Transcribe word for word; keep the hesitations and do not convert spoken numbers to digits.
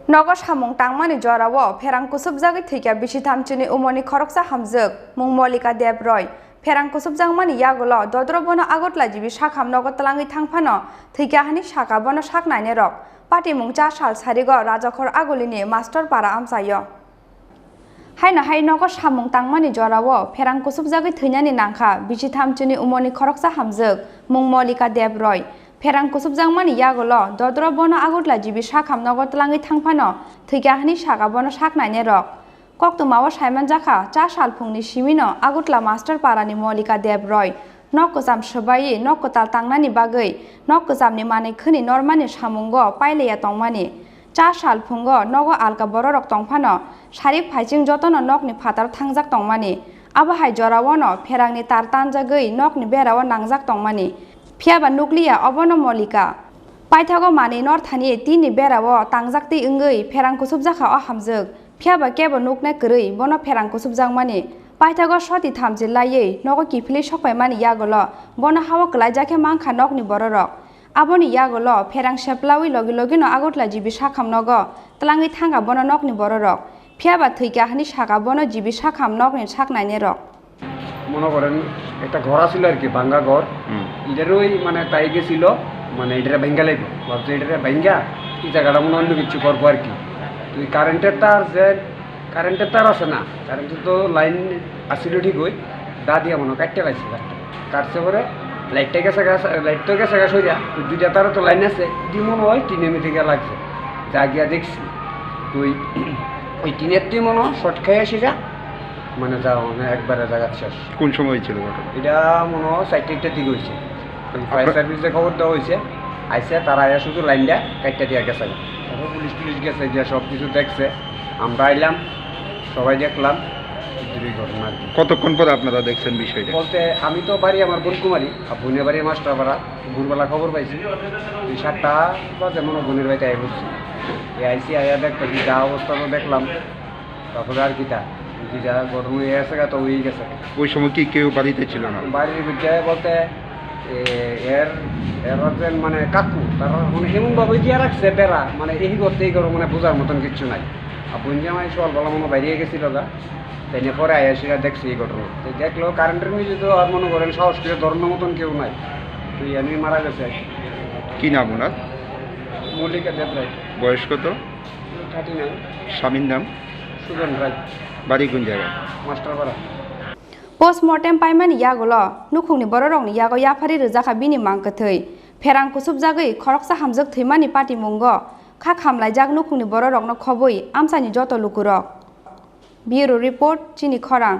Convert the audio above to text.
Nogo samung tangmani jorao pherang kusubjagwi thwikha bisi thamchini umorni khoroksa hamjwk, mung Molika Deb Roy. Pherang kusubjakmani yagulo dodro bono Agartala G B sakham nogo twlangwi thangphano thwikha hwnwi sakha bono sak nainai rok. Patimung cha sal sarigo Rajakhor Agulini Master Para amchaio. Haino hai nogo samung tangmani jorao pherang kusubjagwi thwinani nangkha bisi thamchini umorni khoroksa hamjwk, mung Molika Deb Roy. Pherang kusubjakmani yagulo dodro bono Agartala G B sakham nogo twlangwi thangphano thwikha hwnwi sakha bono sak nainai rok. Koktwmao saimanjakha, cha salphungni simino Agartala Master Parani Molika Deb Roy nok kwcham swbaiwi nok kwtal tangnani bagwi nok kwchamni manwi khwni normani samungo pailaiya tongmani. Cha salphungo nogo alka bororok tongphano sarik phaiching jotono nokni phataro thangjak tongmani. Abo hai joraono pherangni tar tanjagwi nokni berao nangjak tongmani. Phiyaba nukliya obono Molika. Paithago manwi northani tinni berao tangjaktwi wngwi pherang kusubjakha o hamjwk. Phiyaba kebo nuknai kwrwi bono pherang kusubjakmani. Paithago soti thamchi laiwi nogo kiphilwi sokpaimani yagulo bono hao kwlaijak khe mankha nokni bororok. Aboni yagulo pherang seplawi logi logino Agartala G B sakham nogo twlangwi thangkha bono nokni bororok. Phiyaba thwikha hwnwi sakha bono G B sakham nokni sak nainai rok. মনে করেন একটা ঘর আছিল আর কি, ভাঙ্গা ঘর। হুম। এটারই মানে তাই গেছিল, মানে এটারে ভাঙ্গা লাগবে, ভাবছে এটারে ভাঙ্গা এই জায়গাটা মনে হয় অন্য কিছু করবো আর কি। তো এই কারেন্টের তার যে, কারেন্টের তার আছে না, কারেন্টের তো লাইন আছিল ঠিকই, দা দিয়ে মনে হয় কাটতে লাগছে তারটা। কাটছে পরে লাইটটা গেছে গা, লাইট তো গেছে গা সইরা, তো দুইটা তারও তো লাইন আছে, দি মনে হয় টিনের মধ্যে গিয়ে লাগছে। যা গিয়া দেখছি, তো ওই, ওই টিনের তুই মনে হয় শর্ট খাইয়া সেটা মানে যা মানে একবারে জায়গা শেষ। কোন সময় হয়েছিল ঘটনা? এটা মনে হয় চারটে একটা দিকে হয়েছে। ফায়ার আপনার সার্ভিসে খবর দেওয়া হয়েছে, আইসে তারা আয়া শুধু লাইনটা কাটটা দিয়ে গেছে। তারপর পুলিশ টুলিশ গেছে, গিয়ে সব কিছু দেখছে। আমরা আইলাম, সবাই দেখলাম, এই দুর্ঘটনা আর কি। কতক্ষণ পরে আপনারা দেখছেন বিষয়টা? বলতে আমি তো বাড়ি আমার বোনকুমারী, আর বোনের বাড়ি মাস্টারপাড়া। ভোরবেলা খবর পাইছি, এই সাতটা বাজে মনে হয় বোনের বাড়িতে আই বসছি। এই আইসি আয়া দেখতেছি, যা অবস্থা তো দেখলাম, তারপরে আর কিতা, যে যা ঘটনা হয়ে গেছে গা, তো হয়ে গেছে। ওই সময় কি কেউ বাড়িতে ছিল না? বাড়ির ভিতরে বলতে, এ, এর, এর হচ্ছেন মানে কাকু, তারা মানে এমনভাবে দিয়ে রাখছে বেড়া, মানে এই করতে এই করো মানে বোঝার মতন কিচ্ছু নাই। আর বোন জামাই সকালবেলা মনে হয় বাইরে গেছিল গা, তাই নিয়ে পরে আয়া সেটা দেখছি এই ঘটনা। তো দেখলো কারেন্টের নিচে তো আর মনে করেন সাহস করে ধরানোর মতন কেউ নাই, তো ইয়ানি মারা গেছে আর কি। কি নাম ওনার? মল্লিকা দেবরায়। বয়স কত? Thirty nine. স্বামীর নাম? সুজন রায়। বাড়ি কোন জায়গায়? Masterpara. Postmortem paimani yagulo nukhungni bororokni yago yapharwi rwjakha bini mang kwthwi. Pherang kusubjagwi khoroksa hamjwk thwimani patimungo kha khamlaijak nukhungni bororokno khobwi amchaini joto lukurok. Bureau Report, Chini Khorang.